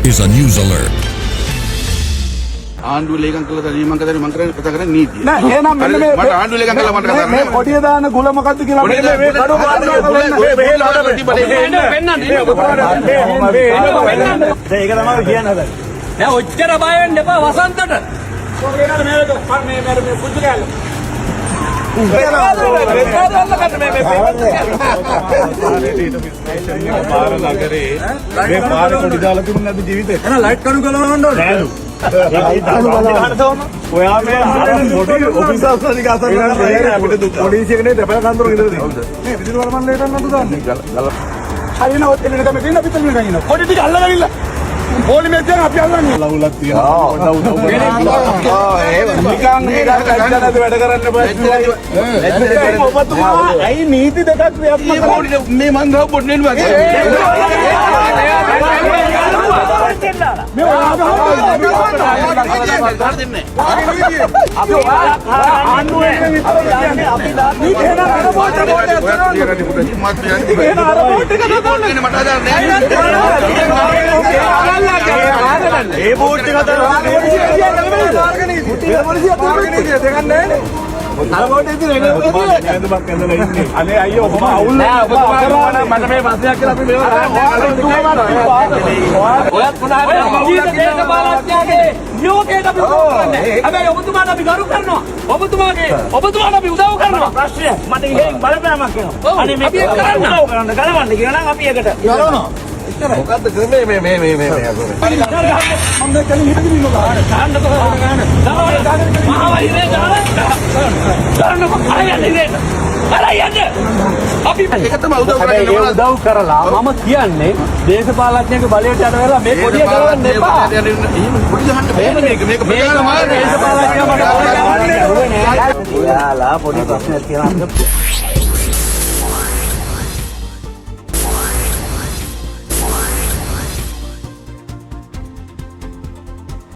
is a news alert. ආණ්ඩුව ලේකම් කළා තනියම මං කතා මං කරන්නේ කතා කරන්නේ නීතිය. නෑ, එහෙනම් මෙන්න මේ මට ආණ්ඩුව ලේකම් කළා මට කතා මේ කරන්න. කොඩිය දාන ගුල මොකද්ද කියලා කොඩිය මේ මේ දාන කඩුව ගුල- මේ පෙන්නන්න. දැන් ඒක තමයි කියන්න හදන්නේ. නෑ, ඔච්චර බය වෙන්න එපා වසන්තට. මේ මේ මේ පුංචි කෑල්ල. පාර නගරේ මේ පාර කොඩි දාලා තිබුණ නැද්ද ජීවිතේ? එහෙනම් ලයිට් කඩු ගලවන්න ඕනේ. නෑලු. ඔයා මේ අර පොඩි ඔෆිසර්ස්ලා ටික අසන්න කරලා අපිට දුක්. පොලිසිය කෙනෙක් දෙපළ කන්දර ඉඳලා තියෙනවා. මේ විදුලි වරමන් ලේටන් නඩු දාන්නේ. හරින ඔය එළියට තමයි තියෙන්නේ, අපිත් එළියට ගිහින්. කොඩි ටික අල්ලගෙන ඉන්න. පොලිමේ තියන් අපි අල්ලන්නේ. ලවුලක් තියෙනවා. පොඩ්ඩක් උදව් කරන්න. නිකන් මේ ලැජ්ජා නැති වැඩ කරන්න බෑ. ඔබතුමා ඇයි නීති දෙකක් ක්‍රියාත්මක මේ කරන්නේ? පොඩි මේ මං ගාව පොඩි නෙවෙයි මගේ. මේ ඔයා ගහනවා, අපි ගහනවා. ගහන්න දෙන්නේ අපි ආණ්ඩුව වෙනුවෙන් විතරද කියන්නේ? නීති එහෙනම් අර බෝට් එක බෝට් එක නෑ. කරන්න. මත් එහෙනම් අර බෝට් එක දාන්න. මට අදාළ නෑ. ඒ බෝට් එක නේද බක් ඇඳලා ඉන්නේ. අනේ අයියෝ, ඔබ අවුල් නෑ, ඔබතුමා කිව්වා නම් මට මේ ප්‍රශ්නයක් කියලා අපි මේව ඔයත් මොනවා හරි ජීවිත දේශපාලඥයාගේ නියෝගයට අපි උදව් කරන්නේ. හැබැයි ඔබතුමාට අපි ගරු කරනවා. ඔබතුමාගේ ඔබතුමාට අපි උදව් කරනවා. ප්‍රශ්නය මට ඉහෙන් බලපෑමක් එනවා. ඔව්, අනේ මේක අපි ඒක කරන්න. උදව් කරන්න ගලවන්න කියලා නම් අපි ඒකට මොකද්ද ක්‍රමේ මේ මේ මේ මේ මේ මම දැන් කලින් හිටගෙන ඉන්නවා. ගහන්නකෝ ගහන්න. මහව ඉරේ ගහන්න. ගහන්නකෝ අර යන්න ඉරේට. අර යන්න. අපි ඒක තමයි උදව් හැබැයි කරන්න ඒ ඕන. උදව් කරලා මම කියන්නේ දේශපාලඥයන්ගේ බලයට යට වෙලා මේ කොඩිය ගලවන්න එපා. එහෙම පොඩි ගහන්න බෑ මේක. මේක ප්‍රධාන මාර්ගය. දේශපාලඥයා මට ඔයාලා පොඩි ප්‍රශ්නයක් තියෙනවා.